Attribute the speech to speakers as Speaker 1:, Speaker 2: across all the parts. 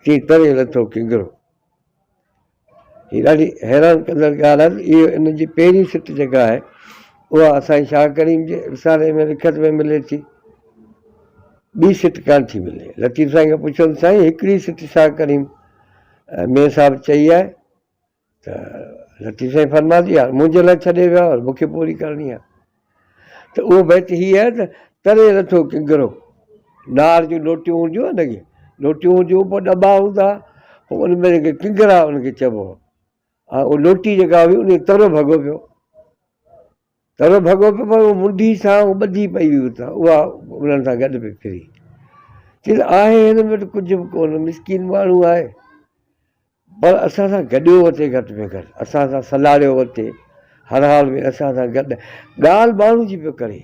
Speaker 1: چيائين تري لٿو ڪنگرو. هي ڏاڍي حيران ڪندڙ ڳالهه آهي ته اهو ان جي پهرين سٽ جيڪا آهي اها اسان جي شاهه ڪريم جي رسالي ۾ لکت ۾ ملي ٿي، ٻي سٽ ڪانه ٿي ملي. لطيف سائين کان پڇيو ته سائين هڪڙي سٽ شاهه ڪريم ميين صاحب چئي آهي ته لطيف سائين فرمايو ته يار منهنجي لاء ڇڏي ويا آهيو مون کي پوري ڪرڻي آهي. ته اهو بيت هي آهي ته تري لٿو ڪنگرو، نار جون لوٽيون هونديون آهن نه لوٽيون هونديون پوء ڏٻا هوندا پوء ان ۾ جيڪي ڪنگرا ان کي چئبو هو ۽ اهو لوٽي جيڪا هئي ان جو ترو ڀڳو پيو ترو ڀڳو پيو پر اهو منڍي سان اهو ٻڌي پئي هئي اتان اها انهن سان گڏ پئي ڦري چي ته آهي هن وٽ ڪجهه به ڪونه مسڪين ماڻهو آهي پر اسان سان گڏيو وتي گهٽ ۾ گهٽ اسان سان سلهاڙيو وتي هر حال ۾ اسان سان گڏ ڳالهه ماڻهو جي پيو ڪري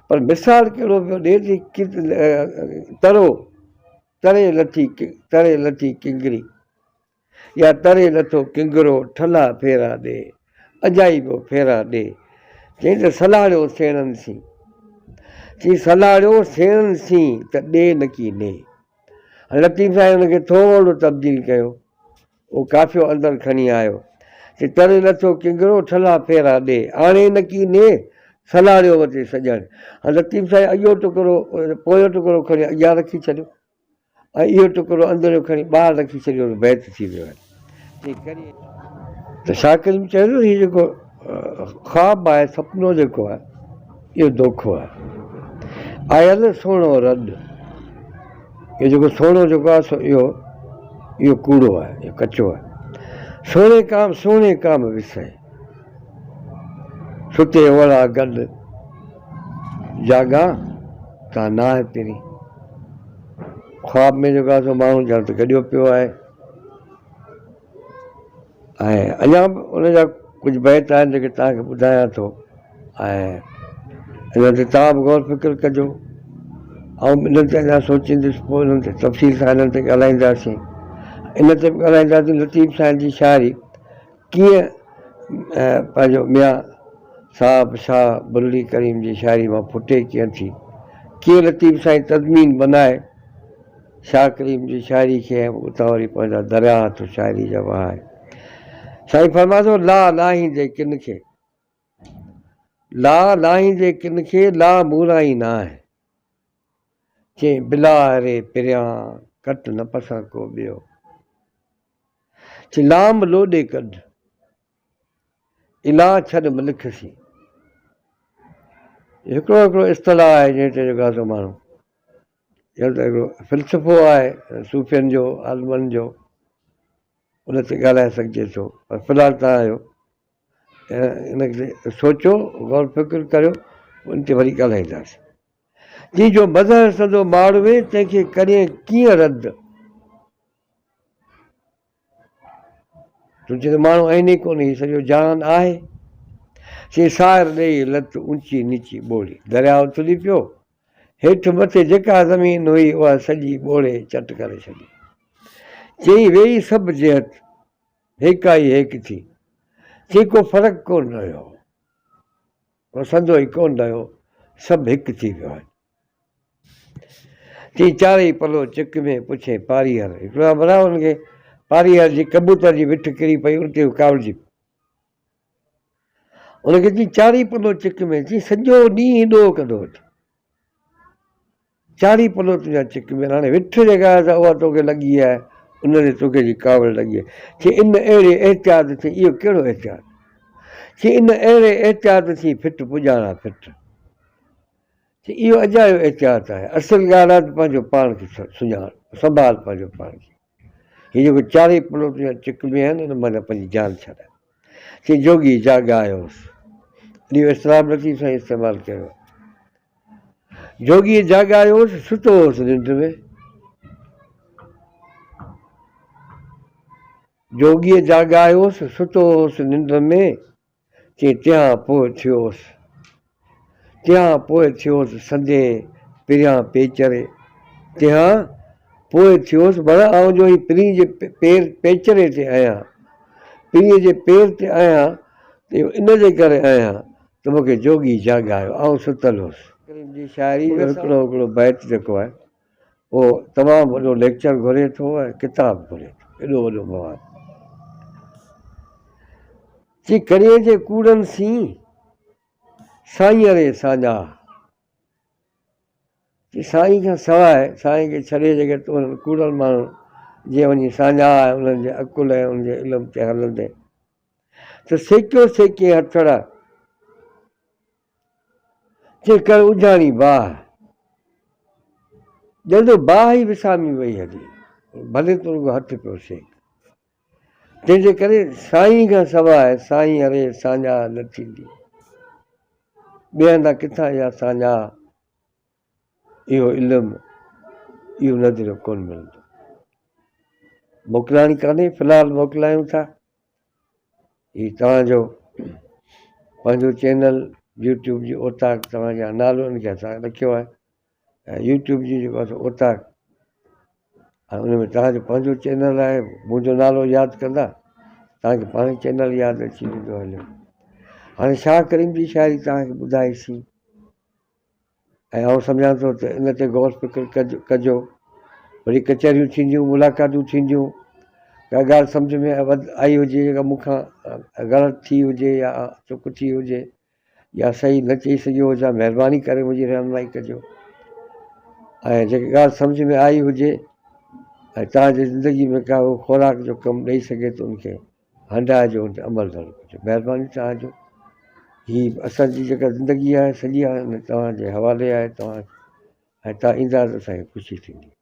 Speaker 1: پر مثال ڪهڙو پيو ڏي ترو تري لٿي تري لٿي ڪنگري يا تري لٿو ڪنگرو ٺلها ڦيرا ڏي اجائي پيو ڦيرا ڏي چئي ته سلهاڙيو سيڻن سين چئي سلهاڙيو سيڻن سين ته ڏي نڪي ني لطيف سائين ان کي ٿورو تبديل ڪيو، اهو قافيو اندر کڻي آيو، چي تري لٿو ڪنگرو، ٺلها ڦيرا ڏي، آڻي نڪي ني، سلهاڙيو وتي سڄڻ. هاڻي لطيف سائين اڳيون ٽڪرو، پويون ٽڪرو کڻي اڳيان رکي ڇڏيو ۽ اهو ٽڪرو اندريون کڻي ٻاهر رکي ڇڏيو ته بيت ٿي ويو آهي. چي ڪري. ته شاهه ڪريم چيو ته هي جيڪو خواب آهي، سپنو جيڪو آهي، اهو دوکو آهي. آيل سهڻو رڏ، اهو جيڪو سهڻو جيڪو آهي سو اهو اهو ڪوڙو آهي، اهو ڪچو آهي. سهڻي ڪام سهڻي ڪام وسهي، ستي اوڙا گڏ جاڳان تان ناهه پرين. خواب ۾ جيڪو آهي سو ماڻهو ڄڻ ته گڏيو پيو آهي. ۽ اڃا به ان جا ڪجهه بيت آهن جيڪي توهان کي ٻڌايان ٿو ۽ انهن تي توهان به غور فڪر ڪجو آئون به انهن تي اڃا سوچيندس پوء انهن تي تفصيل سان انهن تي ڳالهائينداسين ان تي به ڳالهائينداسين لطيف سائين جي شاعري ڪيئن پنهنجو ميان صاحب شاهه بلڙي ڪريم جي شاعري مان ڦٽي ڪيئن ٿي ڪيئن لطيف سائين تضمين بنائي شاهه ڪريم جي شاعري کي ۽ اتان وري پنهنجا درياهه ٿو شاعري جا وهائي. سائين فرمائي ٿو، لا لاهيندي ڪن کي، لا لاهيندي ڪن کي، لا مورائي ناهه. چئين بلا ري پريان، ڪٽ نه پسان ڪو ٻيو. چي لام لوڏي ڪڍ، الا ڇڏ ملک سين. هڪڙو هڪڙو اصطلاح آهي جنهن تي جيڪو آهي سو ماڻهو اهو ته هڪڙو فلسفو آهي صوفين جو، عالمن جو، ان تي ڳالهائي سگهجي ٿو پر في الحال توهان آهيو ان تي سوچو غور فڪر ڪريو ان تي وري ڳالهائينداسين. جي جو مظهر سندو ماڙوي تنهن کي ڪرين ڪيئن رد. تون چئين ته ماڻهو آهن ئي ڪونه، هي سڄو جهان آهي. چي ساهر ڏيئي لت اونچي نيچي ٻوڙي. درياء اٿلي پيو. هيٺ مٿي جيڪا زمين هئي اها سڄي ٻوڙي چٽ ڪري ڇڏي. چيائين ويئي سڀ جهت هيڪائي هيڪ ٿي. چي ڪو فرق ڪونه رهيو. ڪو سندو ئي ڪونه رهيو. سڀ هڪ ٿي ويو آهن. چي چارئي پلو چڪ ۾ پڇين پاريهر. هڪڙو آ ڀلا ان کي پاريهر جي ڪبوتر جي وٺ ڪري پئي ان تي هو ڪاوڙجي پيو. ان کي چي چارئي پلو چڪ ۾ چي سڄو ڏينهن ڏوهه ڪندو وٺ. چارئي پلو تنهنجا چڪ ۾ هاڻي وٺ جيڪا آهي سا اها توکي لڳي آهي ان تي توکي جي ڪاوڙ لڳي آهي. چي ان اهڙي احتياط ٿي اهو ڪهڙو احتياط؟ چي ان اهڙي احتياط ٿي ڦٽ پڄاڻا ڦٽ. ته اهو اجايو احتياط آهي. اصل ڳالهه آهي ته پنهنجو پاڻ کي سڃاڻ، سنڀال پنهنجو پاڻ کي. هي جيڪو چارئي پلو تنهنجا چڪ ۾ آهن، ان مان پنهنجي جان ڇڏاء. چي جوڳي جاڳايوس. اهو اصطلاح به لطيف سائين استعمال ڪيو آهي. جوڳيء جاڳايوس، ستو هوس ننڊ ۾. جوڳيء جاڳايوس، ستو هوس ننڊ ۾. چي تيان پوء ٿيوس، تيان پوء ٿيوس سندي پريان پيچري، تيان پوء ٿيوس معنيٰ آئون جو هي پرين جي پير پيچري تي آهيان، پرينء جي پير تي آهيان ته اهو ان جي ڪري آهيان ته مون کي جوڳي جاڳايو، آئون ستل هوس. ڪريم جي شاعري جو هڪڙو هڪڙو بيت جيڪو آهي. اهو تمام وڏو ليڪچر گهري ٿو ۽ ڪتاب گهري ٿو ايڏو وڏو مواد. چي ڪرين جي ڪوڙن سين سائين ري ساڃاهه. چي سائين کان سواء سائين کي ڇڏي جيڪڏهن تون انهن ڪوڙن ماڻهن جي وڃي ساڃاهه ۽ انهن جي عقل ۽ انهن جي علم تي هلندين ته سيڪيو سيڪين هٿڙا چي ڪر اجهاڻي باهه. ڄڻ ته باهه ئي وسامي وئي هلي. ڀلي تون رڳو هٿ پيو سيڪ. تنهن جي ڪري سائين کان سواء سائين اري ساڃاهه نه ٿيندي. ٻئي هنڌان ڪٿان اها ساڃاهه، اهو علم، اهو نظريو ڪونه ملندو. موڪلاڻي ڪانهي، في الحال موڪلايون ٿا. هي توهان جو پنهنجو چينل يوٽيوب جي اوطاق توهان جا نالو ان کي اسان رکيو آهي ۽ يوٽيوب جي جيڪو آهي اوطاق ۽ ان ۾ توهان جو پنهنجو چينل آهي منهنجو نالو ياد ڪندا توهان کي پاڻ چينل ياد اچي ويندو هليو هاڻي شاهه ڪريم جي شاعري توهان کي ٻڌائيسين ۽ آئون سمجهان ٿو ته ان تي غور فڪر ڪجو. وري ڪچهريون ٿينديون، ملاقاتون ٿينديون، ڪا ڳالهه سمجهه ۾ آئي هجي جيڪا مون کان غلط ٿي هجي يا چڪ ٿي هجي يا صحيح نه چئي سگهيو هجان مهرباني ڪري منهنجي رهنمائي ڪجو ۽ جيڪا ڳالهه سمجهه ۾ آئي هجي ۽ توهان جي زندگي ۾ ڪا خوراڪ جو ڪم ڏئي سگهي ته ان کي هنڊائجو ان تي عمل ضرور ڪجو مهرباني توهان جو هي اسان جي جيڪا زندگي آهي سڄي آهي توهان جي حوالي آهي توهان ۽ توهان ايندا ته اسان کي خوشي ٿيندي.